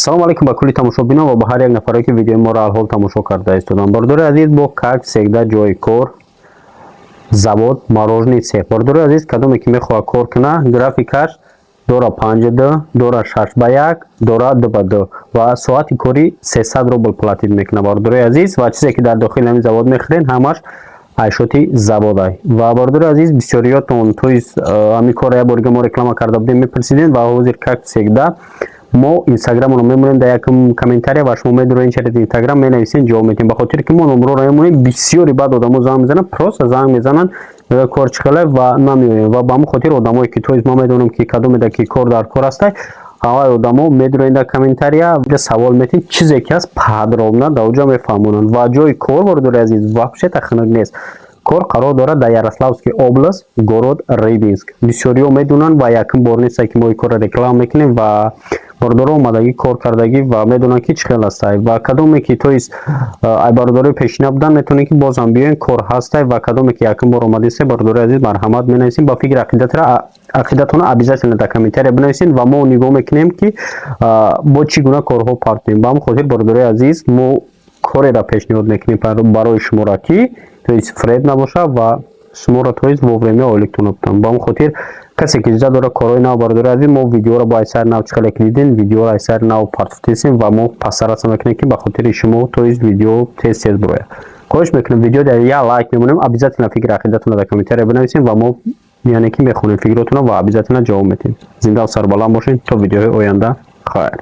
Ассалому алайкум ба кулли тамошобинон ва ба ҳар як нафаре, ки видеои моро алҳол тамошо карда истоданд. Бародари азиз, бо как всегда ҷои кор, завод, мороженый цех. Бародари азиз, кадоме ки мехоҳад кор кунад, графикаш дора 5-2, дора 6 ба 1, дора 2 ба 2 ва соати корӣ 300 рубл платить мекунад, бародари азиз. Ва чизе ки дар дохили ҳамин завод мехӯрен, ҳамаш айшоти заводай. Ва, бародари азиз, бисёриётон, то есть ҳамин корро як бор дига мо реклама карда будем, мепурсидем. Ва ҳозир, как всегда, мо инстаграмро мемонем дар якум комментария ва шумо медуроед через инстаграм, менависен, ҷавоб медиҳем, ба хотире ки мо номроро мемонем. Бисёри баъд одамо занг мезананд, просто занг мезананд, мегӯяд, кор чӣ хеле, ва намеоем. Ва ба ҳамон хотир одамое ки, то есть мо медонем, ки кадомеда ки кор дар кор ҳастай, ҳамаи одамо медуроед дар комментария, савол метиҳед, чизе ки ҳаст, подробно дар оҷа мефаҳмонанд. Ва ҷои кор, бародари азиз, вообще тахунук нест. Кор қарор дорад дар Ярославский область, город Рыбинск. Бисёриҳо медонанд ва якум бор несте, ки мо ин корро реклама мекунем. Ва бародаро омадагӣ, кор кардагӣ ва медонанд, ки чӣ хел ҳастай. Ва кадоме ки, то есть ай бародарои пешина буданд, метавонед, ки бозам биёен, кор ҳастай. Ва кадоме ки якум бор омадисте, бародарои азиз, марҳамат, менависем. Ба фикри ақидатона обязательно дар комментария бинависед ва мо нигоҳ мекунем, ки бо чӣ гуна корҳо партоем. Ба ҳамон хотир, бародарои азиз, мо кореро пешниҳод мекунем барои шуморо, ки, то есть, фреб набошад ва шуморо, то есть, вовремя ойликтон бутан. Ба ҳамон хотир касе ки иҷозат дорад корҳои нав, бародари азиз, мо видеоро бо айсари нав, чӣ хеле ки дидем, видеоро айсари нав партофтесем ва мо пасараса мекунем, ки ба хотири шумо, то есть, видео тез тез бирояд. Хоҳиш мекунем, видео дар як лайк мемонем, обязательно фикри ақидатонро дар комментария бинависем ва мо, яъне ки, мехонем фикротонро ва обязательно ҷавоб медиҳем. Зинда сарбаланд бошед, то видеоҳои оянда, хайр.